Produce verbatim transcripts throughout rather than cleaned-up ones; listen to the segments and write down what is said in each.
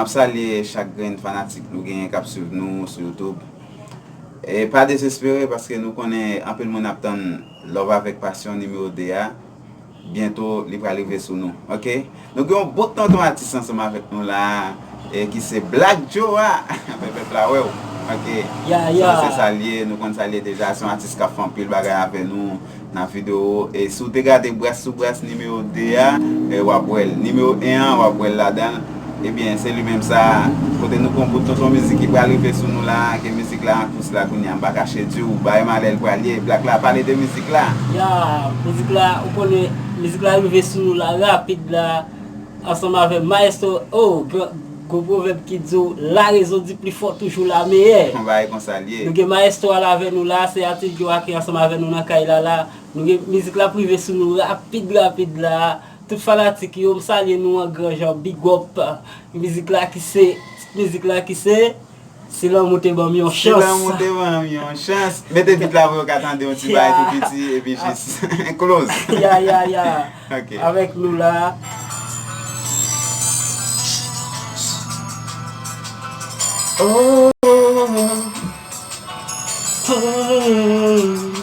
Ap salye chak grenn fanatik nou genyen k ap swiv nou sou YouTube. E pa dezespere, paske nou konnen anpil moun ap tann Love avèk Passion nimewo de a. Byento, li pral rive sou nou. Oke? Nou gen yon bout tonton atis ansanm avèk nou la, e ki se Black Joe a. Fè pèp la wè w. Oke? Ya, so, ya. Se sa l ye, nou konn sa l ye deja. Se yon atis k ap fè anpil bagay avè nou nan videyo. E si w te gade Bras sou Bras nimewo de a, e w ap wè l. Nimewo en an, w ap wè l ladan l. Ebyen, se li menm sa, kote nou gon bout tonton mizik ki pral rive sou nou la, ke mizik la an kous la kounye a, m pa kache di w, bay malè l pral ye. Black la, pale de mizik la. Ya, mizik la, ou konnen, mizik la rive sou nou la rapid la, ansanm avè Maestro, oh, gran, gon pwovèb ki di w, la raison du plus fort toujours la meilleure. Yon bagay konsa l ye. Nou gen Maestro a la avè nou la, se atis Joe a ki ansanm avè nou nan kay la la. Nou gen mizik la ap rive sou nou rapid, rapid la. Tout fanatik yo, m salye nou an gran jan, big up. Mizik la ki se, tit mizik la ki se, Si lanmou te ban m yon chans. Si lanmou te ban m yon chans. Mete bit la pou yo ka tande yon ti bagay tou piti, epi jis close. Ya, ya, ya. Ok. Avèk nou la. Oh, oh, oh, oh.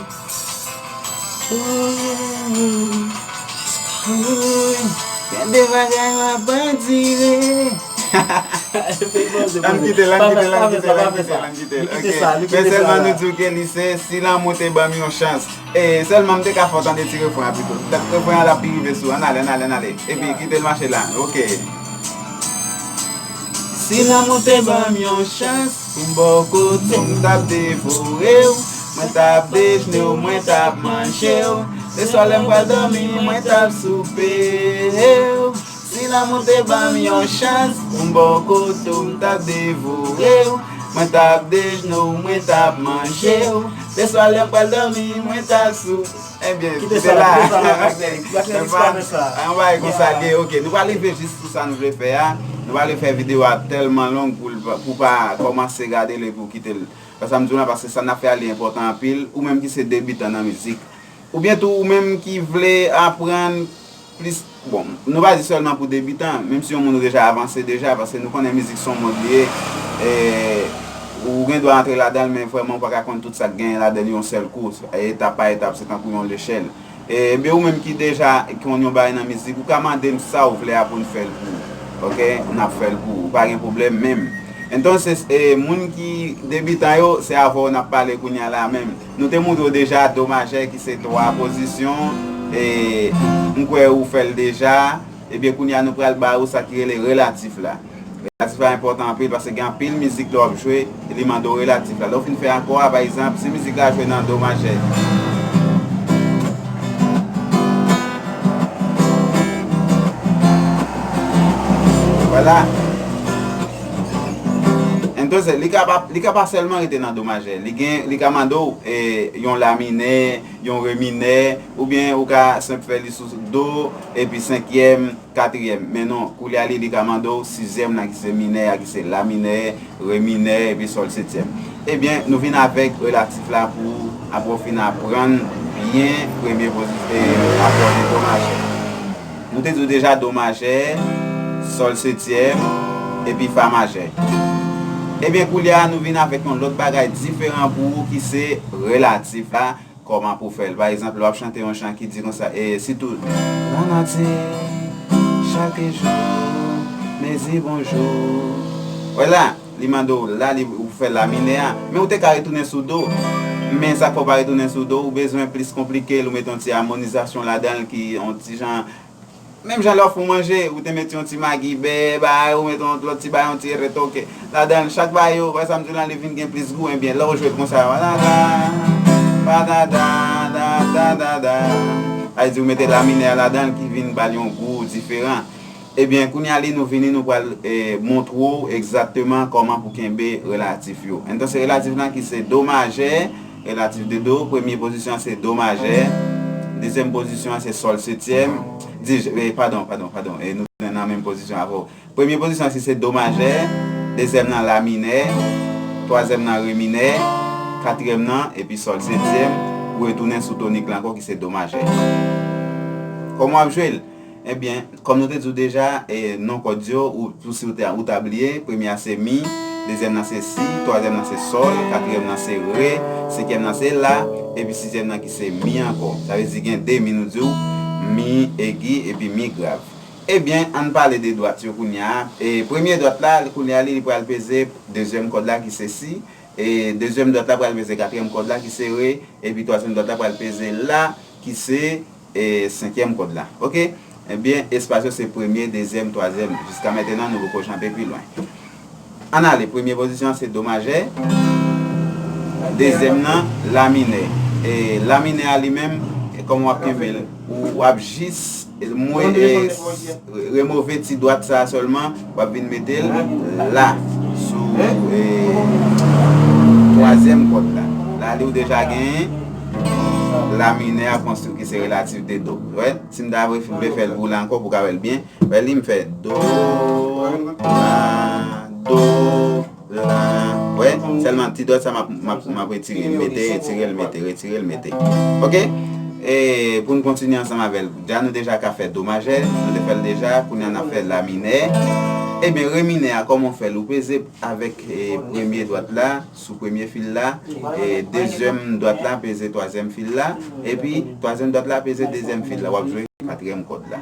Gen de bagay m ap andire. Ann kite l, ann kite l, ann kite l, ann kite l, ann kite l. Ok. Men sèlman nou di w ke li se Si lanmou te ban m yon chans. E sèlman m te ka fè w tande ti refren an pito. Petèt refren an la pi rive sou. Ann ale, ann ale, ann ale. Epi kite l mache la. Ok. Si lanmou te ban m yon chans pou m ba w kote w, m t ap devore w, mwen t ap dejne w, mwen t ap manje w. Leswa lè m pral dòmi, mwen t ap soupe w. Si lanmou te ban m yon chans pou m ba w kote w, m t ap devore w, mwen t ap dejne w, mwen t ap manje w. Leswa lè m pral dòmi, mwen t ap soupe. Ebyen, kite sa la, kite sa la, Black Lens, pa fè sa. Yon bagay konsa l ye, ok. Nou pral rive jis sou sa nou vle fè a. Nou pral fè videyo a tèlman long pou l pa, pou pa kòmanse gade l epi w kite l. Sa m di w la, paske sa n ap fè a li enpòtan anpil. Ou menm ki se debitan nan mizik, oubyen tou ou menm ki vle aprann plis, bon, nou pa di sèlman pou debitan, menm si yon moun ou deja avanse deja, paske nou konnen mizik se yon mond li ye, e, ou gen dwa antre ladan l, men vrèman ou pa ka konn tout sa k genyen ladan l yon sèl kou, etap pa etap, se tankou yon lechèl. E, ebyen, ou menm ki deja konn yon bagay nan mizik, ou ka mande m sa ou vle a pou n fè l pou ou, ok? N ap fè l pou ou, pa gen pwoblèm menm. Entonces, e, moun ki debitan yo, se avè w n ap pale kounye a la menm. Nou te montre w deja do majè ki se twa pozisyon, e m kwè ou fè l deja. Ebyen, kounye a nou pral ba ou sa ki rele relatif la. Relatif la enpòtan anpil paske gen anpil mizik lè w ap jwe, li mande w relatif la. Lè w fin fè akò a, pa egzanp, si mizik la jwe nan do majè. Vwala. Entonces, li ka pa, li ka pa sèlman rete nan do majè. Li gen, li ka mande w, e, yon la minè, yon re minè, oubyen ou ka senp fè li sou do, epi senkyèm, katriyèm. Men non, koulye a li, li ka mande w sizyèm la ki se minè a, ki se la minè, re minè, epi sòl setyèm. Ebyen, nou vin avèk relatif la pou, apre w fin aprann byen premye pozisyon, e, akò de do majè. Nou te di w deja do majè, sòl setyèm, epi fa majè. Ebyen, koulye a, nou vin avèk yon lòt bagay diferan pou ou ki se relatif la, kòman pou fè l. Pa egzanp, lè w ap chante yon chan ki di konsa, e sitou, la nature, chaque jour, me dit bonjour. Vwala, li mande w la, li, ou fè la minè a, men ou te ka retounen sou do. Men sa k fè w pa retounen sou do, ou bezwen plis konplike l, ou mete yon ti amonizasyon ladan l ki yon ti jan, menm jan lè w ap fè yon manje, ou te mete yon ti magi bè, bay, ou mete yon lòt ti bay, yon ti retoke ladan l. Chak bagay yo, wè sa m di w la, li vin gen plis gou, ebyen, lè w jwe l konsa, patata, patata, da, da, da, da. Sa vle di ou mete la minè a ladan l ki vin ba l yon gou diferan. Ebyen, kounye a li, nou vini, nou pral, e, montre w egzakteman kòman pou kenbe relatif yo. Entonces, relatif lan ki se do majè, relatif de do, premye pozisyon an se do majè, dezyèm pozisyon an se sòl setyèm, di, e, padon, padon, padon, e, nou tounen nan menm pozisyon avè w. Premye pozisyon an ki se do majè, dezyèm nan la minè, twazyèm nan re minè, katriyèm nan, epi sòl setyèm, ou retounen sou tonik la ankò ki se do majè. Kòman w ap jwe l? Ebyen, kòm nou te di w deja, e, non kòd yo, ou, pou si w te, ou ta bliye, premye a se mi, dezyèm nan se si, twazyèm nan se sòl, katriyèm nan se re, senkyèm nan se la, epi sizyèm nan ki se mi ankò. Sa vle di gen de mi, nou di w, mi egi epi mi grav. Ebyen, ann pale de dwat yo kounye a. E, premye dwat la, kounye a, li, li pral peze dezyèm kòd la ki se si, e dezyèm dwat la pral peze katriyèm kòd la ki se re, epi twazyèm dwat la pral peze la ki se, e, senkyèm kòd la. Oke? Ebyen, espas yo se premye, dezyèm, twazyèm. Jiska mentenan, nou poko janbe pi lwen. Ann ale, premye pozisyon an se do majè, dezyèm nan la minè. E la minè a li menm, e kòman w ap kenbe l? Ou, w ap jis mwe, e, remove ti dwat sa a sèlman, w ap vin mete l la, sou, e, twazyèm kòd la. La, li ou deja genyen la minè a konstwi ki se relatif de do. Wè, si m ta vle, vle fè l pou la ankò, pou w ka wè l byen. Wè, li m fè do, la, do, la. Wè, sèlman ti dwat sa m ap, m ap, m ap retire, mete, retire l, mete, retire l, mete. Oke? E pou n kontinye ansanm avè l, dja nou deja ka fè do majè, nou te fè l deja, kounye a n ap fè la minè. Ebyen, re minè a, kòman w fè l? Ou peze avèk, e, premye dwat la, sou premye fil la, e dezyèm dwat la, peze twazyèm fil la, epi twazyèm dwat la, peze dezyèm fil la, w ap jwe katriyèm kòd la,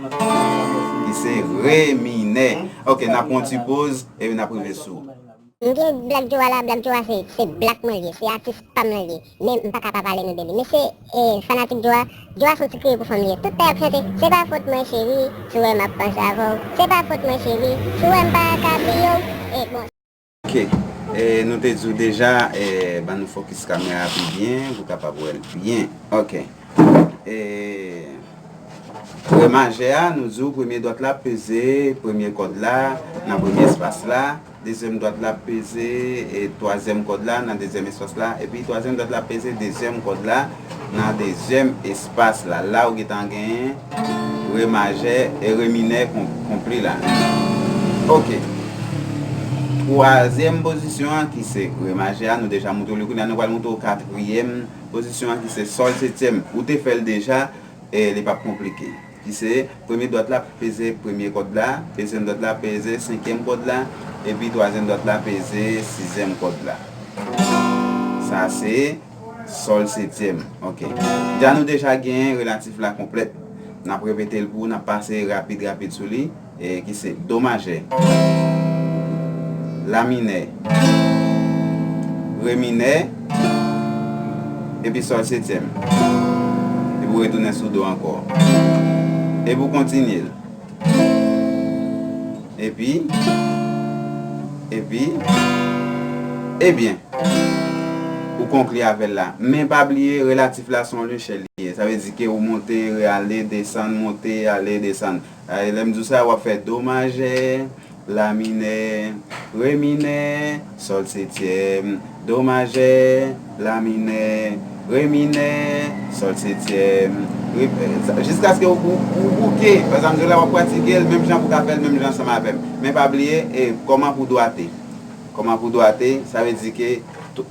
ki se re minè. Oke, n ap pran yon ti poz, epi n ap rive sou. M gen Black Joe a la, Black Joe a se, se black mwen l ye, se atis pa m lan l ye. Men m pa ka pa pale nou de li. Mesye, e, fanatik Joe a, Joe a se yon ti kriye pou fanm li ye. Tout tan y ap chante, se pa fòt mwen cheri, si w wè m ap panse avè w. Se pa fòt mwen cheri, si w wè m pa ka bliye w. E bon. Oke. E, nou te di w deja, e, ban nou fokis kamera a pi byen, pou w kapab wè l byen. Oke. E, re majè a, nou di w premye dwat la peze premye kòd la, nan premye espas la, dezyèm dwat la peze, e, twazyèm kòd la, nan dezyèm espas la, epi twazyèm dwat la peze dezyèm kòd la, nan dezyèm espas la. La ou gentan genyen re majè e re minè kon-, konpli la. Oke. Twazyèm pozisyon an ki se re majè a, nou deja montre w li kounye a, nou pral montre w katriyèm pozisyon an ki se sòl setyèm. Ou te fè l deja, e li p ap konplike. Ki se premye dwat la peze premye kòd la, dezyèm dwat la peze senkyèm kòd la, epi twazyèm dwat la peze sizyèm kòd la. Sa se sòl setyèm. Oke. Dja nou deja genyen relatif la konplèt. N ap repete l pou ou, n ap pase rapid, rapid sou li, e ki se do majè, la minè, re minè, epi sòl setyèm. Epi w retounen sou do ankò. Epi w kontinye l. Epi, epi, ebyen, ou konkli avè l la. Men pa bliye, relatif la se yon lechèl li ye. Sa vle di ke ou monte, ale, desann, monte, ale, desann. E, lè m di w sa, w ap fè do majè, la minè, re minè, sòl setyèm, do majè, la minè, re minè, sòl setyèm, re, jiskaske ou, ou, ou bouke. Pa egzanp, jodi la w ap pratike l menm jan pou w ka fè l menm jan ansanm avè m. Men pa bliye, e, kòman pou dwate. Kòman pou dwate, sa vle di ke,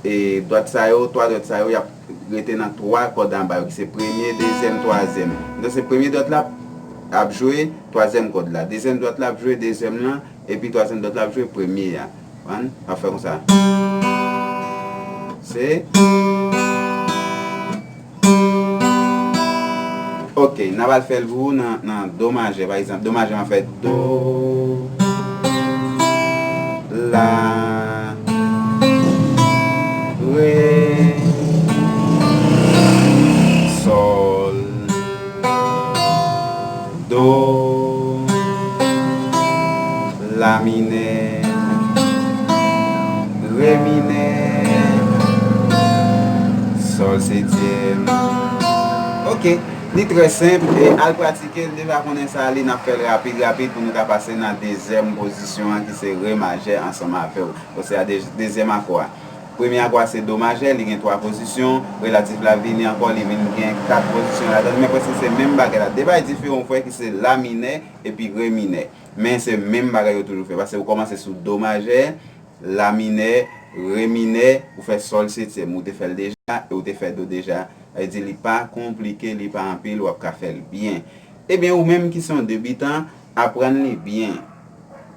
e, dwat sa yo, twa dwat sa yo, y ap rete nan twa kòd anba yo, ki se premye, dezyèm, twazyèm. Donk, se premye dwat la ap jwe twazyèm kòd la. Dezyèm dwat la ap jwe dezyèm lan, epi twazyèm dwat la ap jwe premye a. Konprann? N ap fè konsa. Se. Oke, n ap al fè l pou ou nan, nan do majè, pa egzanp. Do majè, m ap fè do, la, re, sòl, do, la minè, re minè, sòl setyèm. Oke, li trè senp, e al pratike l, deja konnen sa, li n ap fè l rapid, rapid pou nou ka pase nan dezyèm pozisyon an ki se re majè ansanm avè w. Donk se a de-, dezyèm akò a. Premye akò a se do majè, li gen twa pozisyon, relatif la vini ankò, li vin gen kat pozisyon ladan l, men prèske se menm bagay la. De bagay diferan w fè ki se la minè epi re minè. Men se menm bagay yo toujou fè, paske ou kòmanse sou do majè, la minè, re minè, ou fè sòl setyèm, ou te fè l deja, e ou te fè do deja. Sa vle di li pa konplike, li pa anpil, w ap ka fè l byen. Ebyen, ou menm ki se yon debitan, aprann li byen.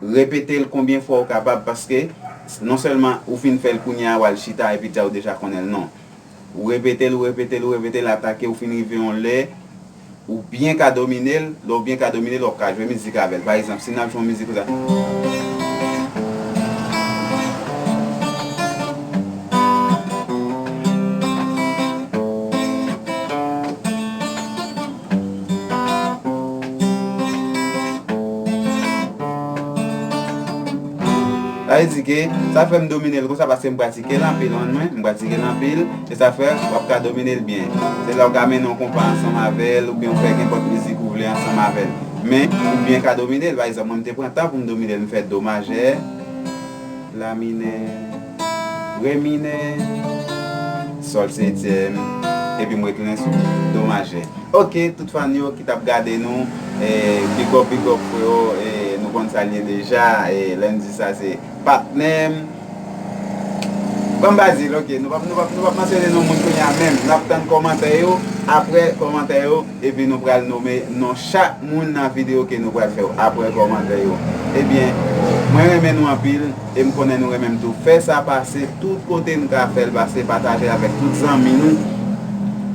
Repete l konbyen fwa ou kapab, paske non sèlman ou fin fè l kounye a, w al chita epi di a ou deja konnen l, non. Ou repete l, ou repete l, ou repete l, atake, ou fin rive yon lè, ou byen ka domine l, lè ou byen ka domine l, w ap ka jwe mizik avè l. Pa egzanp, si n ap jwe yon mizik konsa. Sa vle di ke sa fè m domine l konsa, paske m pratike l anpil, mwen, m pratike l anpil, e sa fè w ap ka domine l byen. Se la w ka mennen yon konpa ansanm avè l, oubyen w fè kenpòt mizik ou vle ansanm avè l. Men, ou byen ka domine l. Pa egzanp, mwen, m te pran tan pou m domine l, m fè do majè, la minè, re minè, sòl setyèm, epi m retounen sou do majè. Ok, tout fan yo ki t ap gade nou, eh, big up, big up, freo, eh, nou konn sa l ye deja, eh, lè n di sa se patnè m. Ban m pa di l, ok, nou p ap, nou p ap, nou p ap mansyone non moun kounye a menm. N ap tann kòmantè yo, apre kòmantè yo, epi nou pral nonmen non chak moun nan videyo ke nou pral fè yo apre kòmantè yo. Ebyen, mwen renmen nou anpil, e m konnen nou renmen m tou. Fè sa pase tout kote n ka fè l pase, pataje l avèk tout zanmi nou.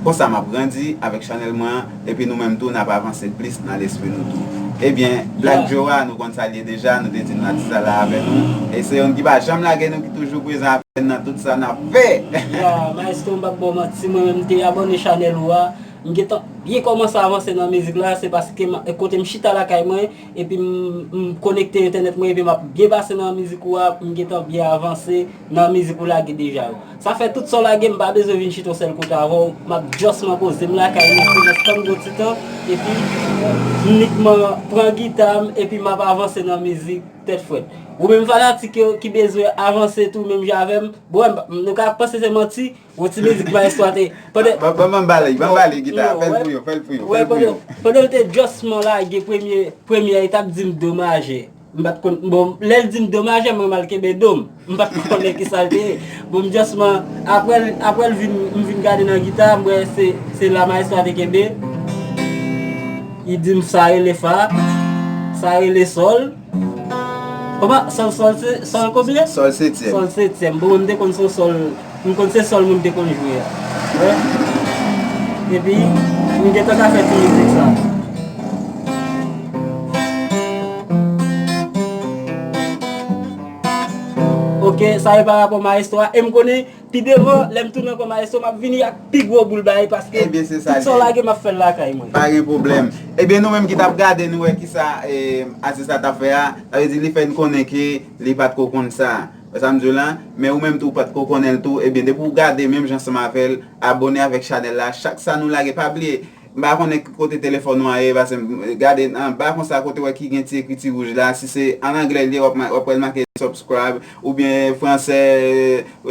Konsa m ap grandi avèk chanèl mwen an, epi nou menm tou n ap avanse plis nan lespri nou tou. Ebyen, Black Joe a, nou konn sa l ye deja, nou te di nou atis la la avè nou. E se youn ki pa janm lage nou, ki toujou prezan avè n nan tout sa n ap fè. Ya, maestro, m p ap ba w manti, mwen menm m te abòne chanèl ou a. M gentan byen kòmanse avanse nan mizik la, se paske m, kote m chita lakay mwen, epi m, m konekte entènèt mwen, epi m ap byen pase nan mizik ou a, m gentan byen avanse nan mizik ou lage deja yo. Sa fè tout sa w lage, m pa bezwen vin chita yon sèl kote avè w, m ap just man poze m lakay mwen, silans, tann gwo ti tan, epi m nikman pran gita m, epi m ap avanse nan mizik tèt frèt. Ou menm fanatik yo ki bezwen avanse tou menm jan avè m, bon, m, nou ka panse se manti, yon ti mizik maestro a te. Pandan Ban, ban, ban m ba li, ban m ba li gita, fè l pou yo, fè l pou yo, fè l pou yo. Pandan l te just man lage premye, premyè etap, di m do majè. M pa t konn, bon, lè l di m do majè, mwen m al kenbe do m. M pa t konnen ki sa l te ye. Bon, m just man, apre l, apre l vin, m vin gade nan gita, m wè se, se la maestro a te kenbe. Li di m sa rele fa, sa rele sòl. Kòman? Sòl, sòl, se, sòl konbyen? Sòl setyèm. Sòl setyèm. Bon, mwen m te konn se sòl, m konn se sòl moun te konn jwe a. Wè. Epi, m gentan ka fè ti mizik sa. Ok, sa e pa rapò maestro a. E m konnen Pi devan, lè m tounen ankò maestro, m ap vini ak pi gwo boul bagay paske tout sa w lage, m ap fè l lakay mwen. Pa gen pwoblèm. Ebyen, nou menm ki t ap gade, nou wè kisa, eh, atis la t ap fè a. Sa vle di, li fè n konnen ke li pa t ko konn sa. Wè sa m di w la? Men ou menm tou, ou pa t ko konnen l tou. Ebyen, depi w gade menm jan ansanm avè l, abòne avèk chanèl la. Chak sa nou lage, pa bliye, M pa konnen ki kote telefòn ou an ye, paske m gade anba konsa kote w wè ki gen ti ekriti wouj la, si se an anglè l ye, w ap ma-, w ap wè l make subscribe, oubyen fransè,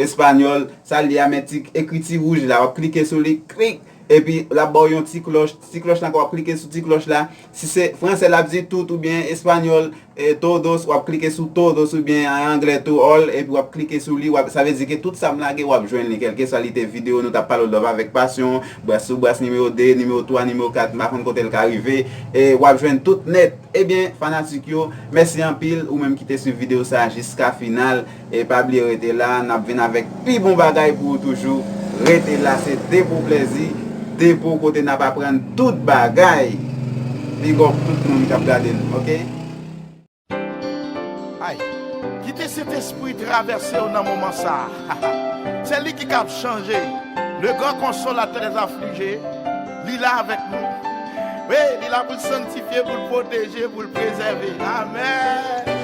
espanyòl, sa l ye a, men ti ekriti wouj la, w ap klike sou li, klik, epi l ap ba w yon ti klòch, ti klòch la, w ap klike sou ti klòch la, si se fransè l ap di tout, oubyen espanyòl, eh, todos, w ap klike sou todos oubyen an anglè tou, all, epi w ap klike sou li, w ap, sa vle di ke tout sa m lage, w ap jwenn li, kèlkeswa li te videyo, nou t ap pale w love avèk pasyon, bras sou bras nimewo de, nimewo twa, nimewo kat, m pa konn kote l ka rive, e w ap jwenn tout nèt. Ebyen, fanatik yo, mèsi anpil, ou menm ki te swiv videyo sa a jiska final, e pa bliye rete la, n ap vin avèk pi bon bagay pou ou toujou. Rete la, se Depo Plezi, Depo kote n ap aprann tout bagay. Big up tout moun k ap gade n, ok? Ay, kite Sentespri travèse w nan moman sa a. Se li ki kab chanje. Le grand consolateur des affligés, li la avèk nou. Wi, li la pou l sanktifye, pou l pwoteje, pou l prezève. Amèn.